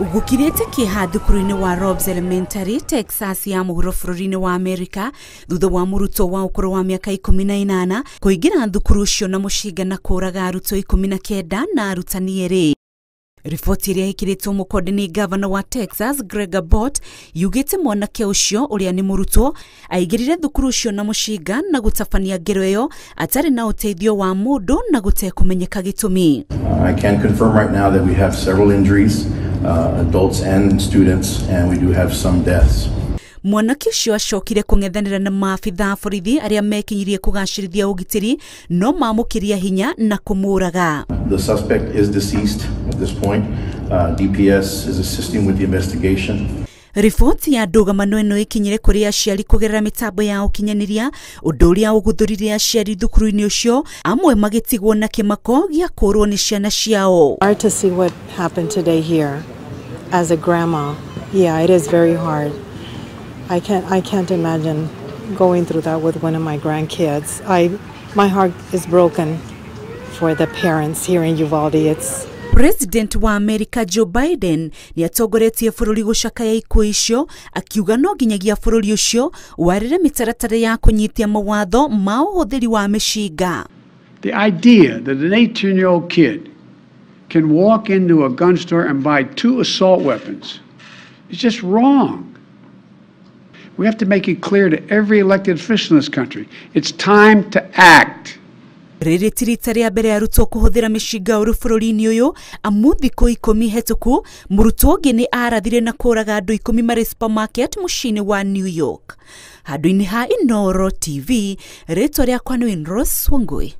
Gũkirĩte kĩeha thukuru-inĩ wa Robs Elementary, Texas ya mũhuro bũrũri-inĩ wa Amerika, thutha wa mũrutwo wa ũkũrũ wa mĩaka 18 kũingĩra thukuru ũcio na mũcinga na kũũraga arutwo 19 na arutani erĩ. Riboti ĩrĩa ĩkĩrĩtwo mũkonde nĩ gavana wa Texas Greg Abbott yugĩte mwanake ũcio ũrĩa nĩ mũrutwo aingĩrire thukuru ũcio na mũcinga na gũtabania ngero ĩyo atarĩ na ũteithio wa mũndũ na gũtekũmenyeka gĩtũmi. I can confirm right now that we have several injuries, adults and students, and we do have some deaths. Mwanake ũcio acokire kũng'ethanĩra na maabitha a borithi arĩa mekinyirie kũgacĩrithia ũgitĩri no mamũkĩria hinya na kũmũraga. The suspect is deceased at this point. DPS is assisting with the investigation. Riboti ya ndũgamano ĩno ĩkinyire kũrĩ aciari kũgerera mĩtambo ya ũkinyanĩria, ũndũ ũrĩa ũguthũrire aciari thukuru-inĩ ũcio, amwe magĩtigwo na kĩmako gĩa kũũrwo nĩ ciana ciao. Hard to see what happened today here as a grandma. Yeah, it is very hard. I can't imagine going through that with one of my grandkids. My heart is broken for the parents here in Uvalde. It's President wa Amerika Joe Biden nĩ atongoretie bũrũri gũcakaya ikuũ icio, akiuga no nginyagia bũrũri ũcio warĩre mĩtaratara ya kũnyitia mawatho ma ũhũthĩri wa mĩcinga. The idea that an 18-year-old kid can walk into a gun store and buy two assault weapons is just wrong. We have to make it clear to every elected official in this country, it's time to act. Rĩrĩ ti rita rĩa mbere arutwo kũhũthĩra mĩcinga ũru bũrũri-inĩ ũyũ, amu thikũ 10 hetũku mũrutwo ũngĩ nĩ arathire na kũraga andũ 10 marĩ supermarket mũciĩ-inĩ wa New York. Handũ-inĩ ha Inooro TV, rĩtwa rĩakwa nĩ Winrose Wangui.